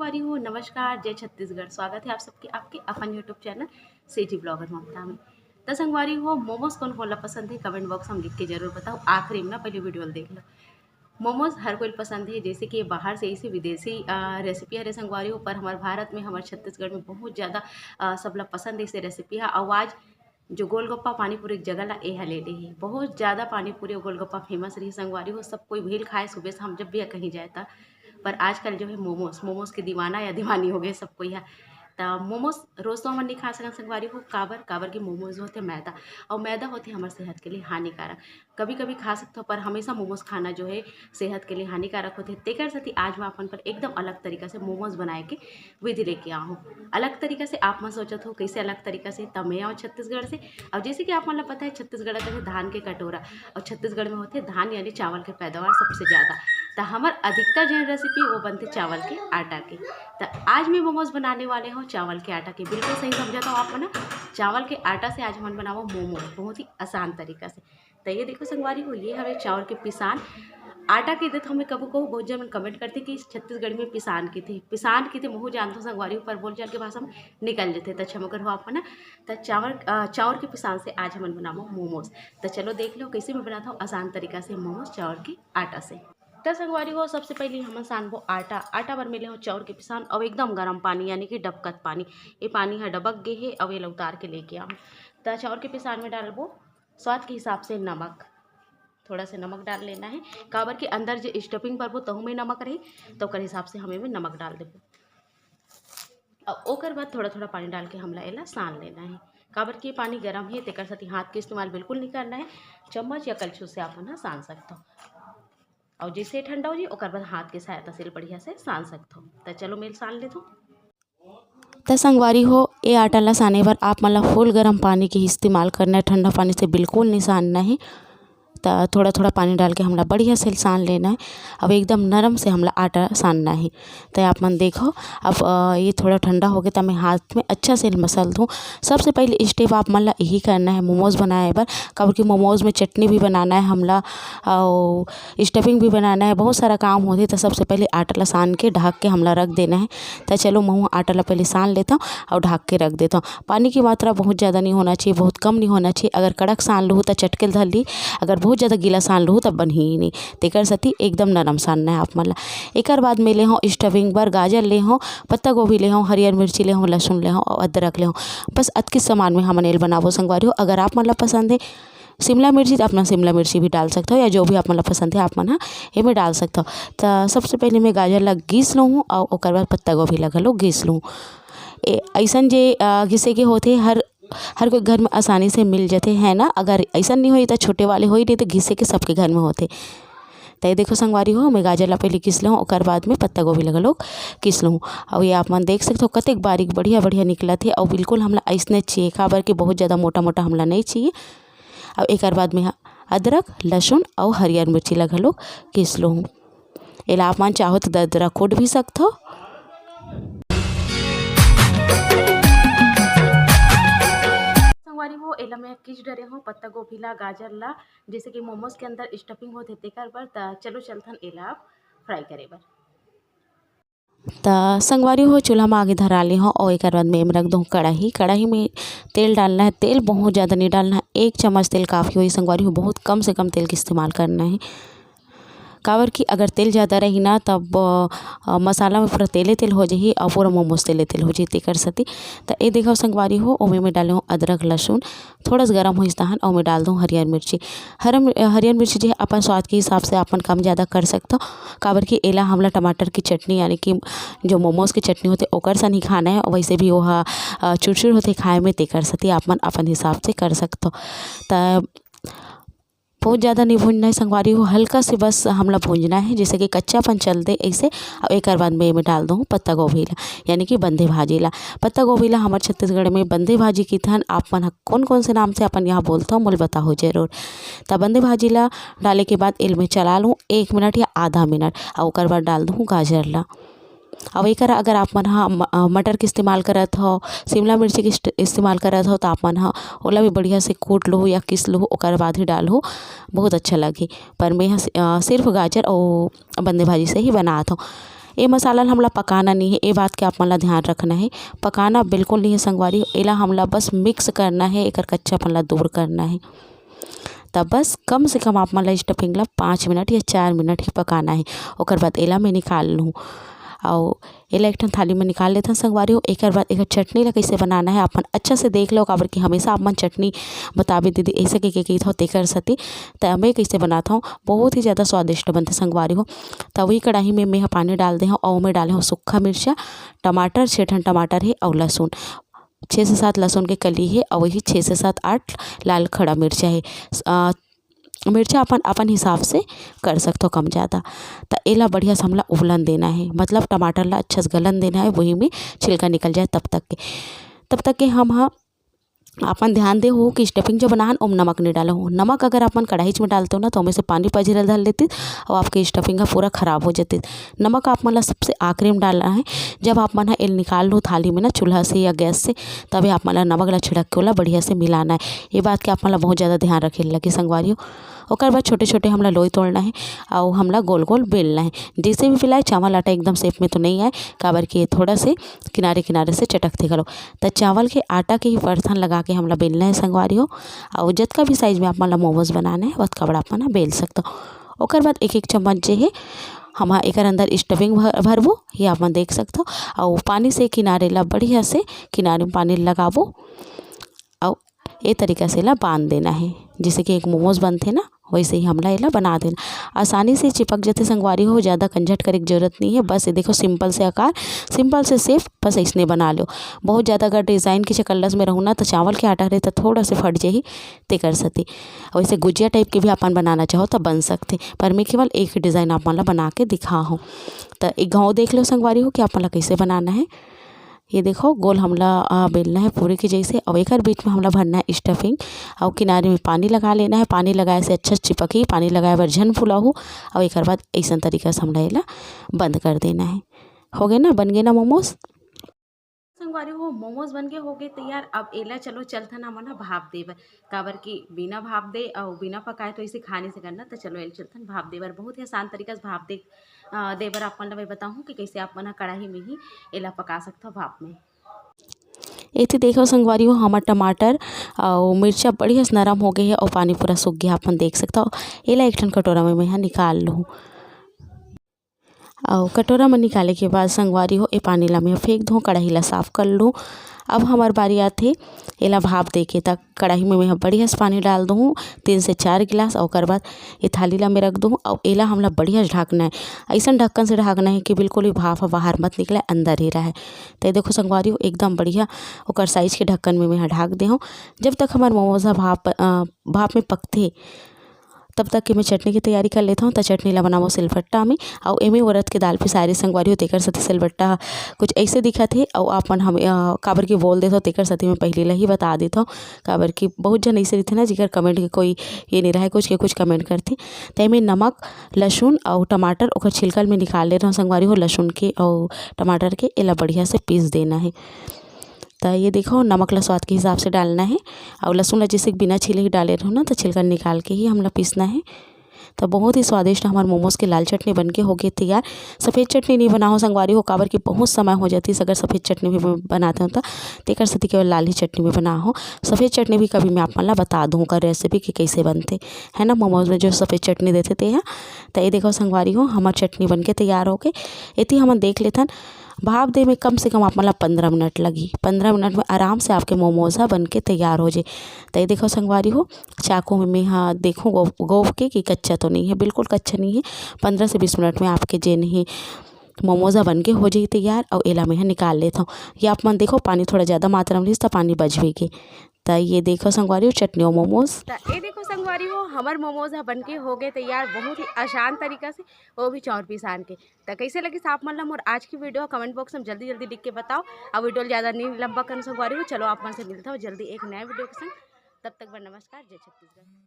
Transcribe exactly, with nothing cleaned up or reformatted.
संगवारी हो, नमस्कार, जय छत्तीसगढ़। स्वागत है आप सबके आपके अपन YouTube चैनल सेजी ब्लॉगर ममता में। त संगवारी हो, मोमोज कोन कोन ला पसंद है, कमेंट बॉक्स में लिख के जरूर बताओ। आखिरी में ना पहले वीडियो ला देख लो। मोमोज हर कोई पसंद है, जैसे कि बाहर से ऐसे विदेशी रेसिपी हरे संगवारी हो, पर हमारे भारत में, हमारे छत्तीसगढ़ में बहुत ज़्यादा अ, सब ला पसंद है ऐसे रेसिपी है। और आज जो गोलगप्पा पानी पूरी एक जगह ला, ए ह ले ले हे। बहुत ज़्यादा पानी पूरी और गोलगप्पा फेमस रही संगवारी हो, सब कोई भेल खाए सुबह से, हम जब भी कहीं जाए त। पर आजकल जो है मोमोज, मोमोज के दीवाना या दीवानी हो गए सब कोई है। त मोमोज रोज तो हमन नहीं खा सकन संगवारी हो, काबर काबर कि मोमोज होते मैदा, और मैदा होते हमारे सेहत के लिए हानिकारक। कभी कभी खा सकथो, पर हमेशा मोमोज खाना जो है सेहत के लिए हानिकारक होते। तेकर सेती आज मैं अपन पर एकदम अलग तरीका से मोमोज बनाए के विधि लेके आहूँ। अलग तरीका से आप मन सोचत हो, कैसे अलग तरीका से? त मैं आऊँ छत्तीसगढ़ से। और जैसे कि आप मन ला पता है, छत्तीसगढ़ का है धान के कटोरा, और छत्तीसगढ़ में होते धान यानी चावल के पैदावार सबसे ज़्यादा। त हमर अधिकतर जो रेसिपी वो बनते चावल के आटा के। त आज मैं मोमोज बनाने वाले हूँ चावल के आटा के। बिल्कुल सही समझा था आप मन, चावल के आटा से आज हमन बनाबो मोमोज, बहुत ही आसान तरीका से। त ये देखो संगवारी हो, ये हवे चावल के पिसान। आटा के देत हमें कभू कभू बहुत जन कमेंट करते कि छत्तीसगढ़ी में पिसान किथे, पिसान किथे महू जानथो संगवारी हो, पर बोलचाल के भाषा में निकल जथे, त क्षमा करहु आप मन। त चावल, अ, चाउर के पिसान से आज हमन बनाबो मोमोज। त चलो देख लो कैसे मैं बनाता हूँ आसान तरीका से मोमोज चाउर के आटा से। त संगवारी हो, सबसे पहले हमन सानबो आटा। आटा बर मैं ले हूँ चाउर के पिसान और एकदम गरम पानी, यानी कि डबकत पानी। ये पानी ह डबक गे हे, अब ये ला उतार के लेके आऊँ। त चाउर के पिसान में डालबो स्वाद के हिसाब से नमक, थोड़ा सा नमक डाल लेना है, काबर के अंदर जो स्टफिंग भरबो तहू में नमक रही, तो ओकर हिसाब से हमें में नमक डाल देबो। और ओकर बाद थोड़ा थोड़ा पानी डाल के हमला एला सान लेना है, काबर के पानी गरम है, तेकर सेती हाथ के इस्तेमाल बिल्कुल नहीं करना है। चम्मच या कलछुल से आप मन ह सान सकथो। और जैसे ठंडा हो जाए, ओकर बाद हाथ के सहायता से बढ़िया से सान सकथो। त चलो, मैं सान लेथो। त संगवारी हो, ए आटा ला साने बर आप मन ला फुल गरम पानी के इस्तेमाल करना है, ठंडा पानी से बिल्कुल नहीं सानना है। त थोड़ा थोड़ा पानी डाल के हमला बढ़िया से सान लेना है। अब एकदम नरम से हमला आटा सानना है। त आप मन देखो, अब, अ, ये थोड़ा ठंडा हो गया, त मैं हाथ में अच्छा से मसल दूँ। सबसे पहले स्टेप आप मन ला यही करना है मोमोज बनाए बर, काबर कि मोमोज में चटनी भी बनाना है हमला, और स्टफिंग भी बनाना है, बहुत सारा काम होथे। त सबसे पहले आटा ला सान के ढक के हमला रख देना है। त चलो, महू आटा ला पहले सान लेता हूँ और ढक के रख देता हूँ। पानी की मात्रा बहुत ज़्यादा नहीं होना चाहिए, बहुत कम नहीं होना चाहिए। अगर कड़क सान लूहू त चटके धर ली, अगर बहुत ज़्यादा गीला सान लूहू त बनही ही नहीं। तेकर सेती एकदम नरम सानना है आप मन ला। एकर बाद में ले हूँ स्टफिंग बर गाजर ले हूँ, पत्ता गोभी ले हूँ, हरियर मिर्ची ले हूँ, लहसुन ले हूँ और अदरक ले हूँ। बस अतकी सामान में हमन एल बनाबो संगवारी हो। अगर आप मन ला पसंद है शिमला मिर्ची, त आप मन शिमला मिर्ची भी डाल सकथो, या जो भी आप मन ला पसंद है आप मन ह एमे डाल सकथो। त सबसे पहले मैं गाजर ला घिस लूँ और ओकर बाद पत्ता गोभी ला घलो घिस लूँ। ए, अइसन जे, अ, घिसे के होथे, हर, हर कोई घर में आसानी से मिल जथे, है ना। अगर अइसन नहीं होई त छोटे वाले होई, नहीं त घिसे के सबके घर में होथे। त ये देखो संगवारी हो, मैं गाजर ला पहले घिस लूँ, ओकर बाद में पत्ता गोभी ला घलो घिस लूँ। और ये आप मन देख सकथो कतेक बारीक बढ़िया बढ़िया निकलत हे, और बिल्कुल हमला अइसने चाहिए, काबर कि बहुत ज़्यादा मोटा मोटा हमला नहीं चाहिए। और एकर बाद में अदरक, लहसुन और हरियर मिर्ची ला घलो घिस लूँ। एला आप मन चाहो त दरदरा कूट भी सकथो। संगवारी हो, एला मैं घिस डरे हूँ पत्ता गोभी ला, गाजर ला, जैसे कि मोमोज के अंदर स्टफिंग होथे तेकर बर। त चलो चलथन एला फ्राई करे बर। त संगवारी हो, चूल्हा में आगी धरा ले हूँ और एकर बाद में एम रख दूँ कढ़ाई। कढ़ाई में तेल डालना है, तेल बहुत ज़्यादा नहीं डालना है, एक चम्मच तेल काफ़ी होही संगवारी हो, बहुत कम से कम तेल के इस्तेमाल करना है। काबर कि अगर तेल ज़्यादा रही ना, तब, अ, मसाला में पूरा तेले तेल हो जाही और पूरा मोमोज तेले तेल हो जाही, तेकर सेती। त ए देखो संगवारी हो, ओमे मैं डाले हूँ अदरक, लहसुन, थोड़ा सा गरम होइस तहन, ओमे डाल दूँ हरियर मिर्ची। हर-, हरियर मिर्ची जो है अपन स्वाद के हिसाब से अपन कम ज़्यादा कर सकथो, काबर कि एला हमला टमाटर की चटनी, यानी कि जो मोमोज की चटनी होथे, ओकर सन ही खाना है। वैसे भी ओहा, अ, चुरचुर होथे खाए में, तेकर सेती आप मन अपन हिसाब से कर सकथो। त बहुत ज़्यादा नहीं भूंजना है संगवारी हो, हल्का से बस हमला भूंजना है, जैसे कि कच्चापन चल दे ऐसे। और एकर बाद में एमे डाल दूँ पत्ता गोभी ला, यानी कि बंधे भाजी ला। पत्ता गोभी ला हमर छत्तीसगढ़ में बंधे भाजी किथन। आप मन ह कौन कौन से नाम से अपन यहाँ बोलथो, मोल बताहो जरूर। त बंधे भाजी ला डाले के बाद एल में चला लूँ एक मिनट या आधा मिनट, और ओकर बाद डाल दूँ गाजर ला। अब एकर अगर आप मन ह म-, अ, मटर के इस्तेमाल करत हो, शिमला मिर्ची के इस्ट-, इस्तेमाल करत हो, त आप मन ह ओला भी बढ़िया से कूट लूहू या किस लूहू, ओकर बाद ही डालहू, बहुत अच्छा लगही। पर मैं ह सि-, अ, सिर्फ गाजर अउ बंधे भाजी से ही बनात हूँ। ये मसाला ला हमला पकाना नहीं है, ये बात के आप मन ला ध्यान रखना है। पकाना बिल्कुल नहीं है संगवारी हो, एला हमला बस mix करना है, एकर कच्चापन ला दूर करना है। तब बस कम से कम आप मन ला stuffing ला पाँच मिनट या चार मिनट ही पकाना है। ओकर बाद एला मैं निकाल लूँ, अउ एला एक ठन थाली में निकाल लेथन संगवारी हो। एकर बाद एकर चटनी ला कइसे बनाना है, आप मन अच्छा से देख लो, काबर कि हमेशा आप मन चटनी बताबे दीदी, ऐसे के, के कहिथव, तेकर सेती। त मैं कइसे बनात हव, बहुत ही ज़्यादा स्वादिष्ट बनथे संगवारी हो। त वही कढ़ाई में मैं ह पानी डाल दे हव, अउ मैं डाले हव सूखा मिर्चा, टमाटर, छः ठन टमाटर हे, अउ लहसुन, छः से सात लहसुन के कली हे, अउ वही छः से सात आठ लाल खड़ा मिर्चा हे। अ, मिर्चा अपन, अपन हिसाब से कर सकथो कम ज़्यादा। त एला बढ़िया से हमला उबलन देना हे, मतलब टमाटर ला अच्छा से गलन देना हे, वही में छिलका निकल जाए तब तक के। तब तक के हम ह अपन ध्यान दे हो कि stuffing जो बनाहन, ओम नमक नहीं डाले हो। नमक अगर अपन कढ़ाईच में डालते हो ना, तो ओमे से पानी पझरे धर लेतिस अउ आपके stuffing ह पूरा खराब हो जातिस। नमक आप मन ला सबसे आखिरी में डालना है, जब आप मन ह एल निकाल लो थाली में ना, चूल्हा से या गैस से, तभी आप मन ला नमक ला छिड़क के ओला बढ़िया से मिलाना है। ये बात के आप मन ला बहुत ज़्यादा ध्यान रखे लगे संगवारी हो। ओकर बाद छोटे-छोटे हमला लोई तोड़ना है, अउ हमला गोल-गोल बेलना है। जैसे भी बेलाए, चावल आटा एकदम shape में तो नहीं आए, काबर कि ये थोड़ा से किनारे-किनारे से चटकथे घलो। त चावल के आटा के ही परथन लगा के हमला बेलना है संगवारी हो। अउ जतका भी size में आप मन ला momos बनाना है, ओतका बड़ा आप मन ह बेल सकथो। ओकर बाद एक-एक चम्मच जे हे, हम ह एकर अंदर stuffing भर-, भरबो, ये आप मन देख सकथो। अउ पानी से किनारे ला बढ़िया से, किनारे में पानी लगाबो। अउ ए तरीका से एला बांध देना हे, जैसे कि एक momos बनथे ना, वैसे ही हमला एला बना देना। आसानी से चिपक जथे संगवारी हो, ज़्यादा कंझट करे के जरूरत नहीं है। बस ये देखो, simple से आकार, simple से shape, बस ऐसने बना लो। बहुत ज़्यादा अगर design के चकल्लस में रहू ना, तो चावल के आटा रहे तो थोड़ा से फट जाही, तेकर सेती। वैसे गुजिया type के भी अपन बनाना चाहो तो बन सकथे, पर मैं केवल एक design आप मन ला बना के दिखा हूँ। तो एक घाव देख लो संगवारी हो कि आप मन ला कैसे बनाना है। ये देखो, गोल हमला, आ, बेलना है पूरी के जैसे, अउ एकर बीच में हमला भरना है stuffing, अउ किनारे में पानी लगा लेना है। पानी लगाए से अच्छा चिपकही, पानी लगाए बर झन फुलाहू, अउ एकर बाद ऐसन तरीका से हमला एला बंद कर देना है। हो गए ना, बन गए ना momos। संगवारी हो, momos बन के हो गए तैयार। अब एला चलो चलथन हमन ह भाप दे बर, काबर कि बिना भाप दे अउ बिना पकाए तो इसे खा नहीं सकन ना। तो चलो एला चलथन भाप दे बर। बहुत ही आसान तरीका से भाप दे, अ, दे बर आप मन ला मैं बताहूँ कि कैसे आप मन ह कढ़ाई में ही एला पका सकथव भाप में। एती देखो संगवारी हो, हमर टमाटर अउ मिर्चा बढ़िया से नरम हो गए हे अउ पानी पूरा सूख गया, आप मन देख सकथव। एला एक ठन कटोरा में मैं ह निकाल लूँ। अउ कटोरा में निकाले के बाद संगवारी हो, ए पानी ला मैं फेंक दूँ, कढ़ाई ला साफ कर लूँ। अब हमर बारी आथे एला भाप दे के, त कढ़ाई में मैं ह बढ़िया से पानी डाल दूँ, तीन से चार गिलास, अउ ओकर बाद ए थाली ला मैं रख दूँ। अउ एला हमला बढ़िया से ढाकना है, ऐसन ढक्कन से ढाकना है कि बिल्कुल भी भाप ह बाहर मत निकले, अंदर ही रहे। त ये देखो संगवारी हो, एकदम बढ़िया ओकर size के ढक्कन में मैं ह ढाक दे हूँ। जब तक हमर momos ह भाप, अ, भाप में पकथे, तब तक के मैं चटनी की तैयारी कर लेता हूँ। त चटनी ला बनाबो सिलबट्टा में, अउ एमे उड़द के दाल पिसारी संगवारी हो, तेकर सेती सिलबट्टा कुछ ऐसे दिखत हे, अउ आप मन हम, अ, काबर के बोल देथव, तेकर सेती मैं पहली ला ही बता देथव, काबर कि बहुत झन ऐसे रहिथे ना, जेकर comment के कोई ये नहीं रहे, कुछ के कुछ comment करथे। त एमे नमक, लहसुन अउ टमाटर ओकर छिलका ल मैं निकाल ले रहूँ संगवारी हो, लहसुन के अउ टमाटर के, एला बढ़िया से पीस देना है। त ये देखो, नमक ला स्वाद के हिसाब से डालना है, अउ लहसुन ला जैसे कि बिना छीले ही डाले रहू ना, त छिलका निकाल के ही हमला पीसना है। त बहुत ही स्वादिष्ट हमार momos के लाल चटनी बन के हो गए तैयार। सफेद चटनी नहीं बनाओ संगवारी हो, काबर कि बहुत समय हो जाती है अगर सफेद चटनी भी बनाते हो त, तेकर सेती केवल लाल ही चटनी भी बनाओ। सफेद चटनी भी कभी मैं आप मन ला बता दूँ ओकर recipe कि कैसे बनते, है ना, momos में जो सफेद चटनी देते ते ह। त ये देखो संगवारी हो, हमार चटनी बन के तैयार हो गए। एती हमन देख लेथन, भाप दे में कम से कम आप मन ला पंद्रह मिनट लगही। पंद्रह मिनट में आराम से आपके momos ह बन के तैयार हो जाए। त ये देखो संगवारी हो, चाकू में मैं ह देखूँ गो-, गोभ के कि कच्चा तो नहीं है, बिल्कुल कच्चा नहीं है। पंद्रह से बीस मिनट में आपके जेन ही momos ह बन के हो जाही तैयार, अउ एला मैं ह निकाल लेथव। ये आप मन देखो, पानी थोड़ा ज़्यादा मात्रा में रहिस, त पानी बच भी गे। त ये देखो संगवारी हो, चटनी अउ momos। त ये देखो संगवारी हो, हमर momos ह बन के हो गए तैयार, बहुत ही आसान तरीका से, वो भी चाउर पिसान के। त कैसे लगिस आप मन ला मोर आज की video, comment box में जल्दी जल्दी लिख के बताओ। अब video ला ज़्यादा नहीं लंबा करना संगवारी हो, चलो आप मन से मिलता हूँ जल्दी एक नया video के संग। तब तक बर नमस्कार, जय छत्तीसगढ़।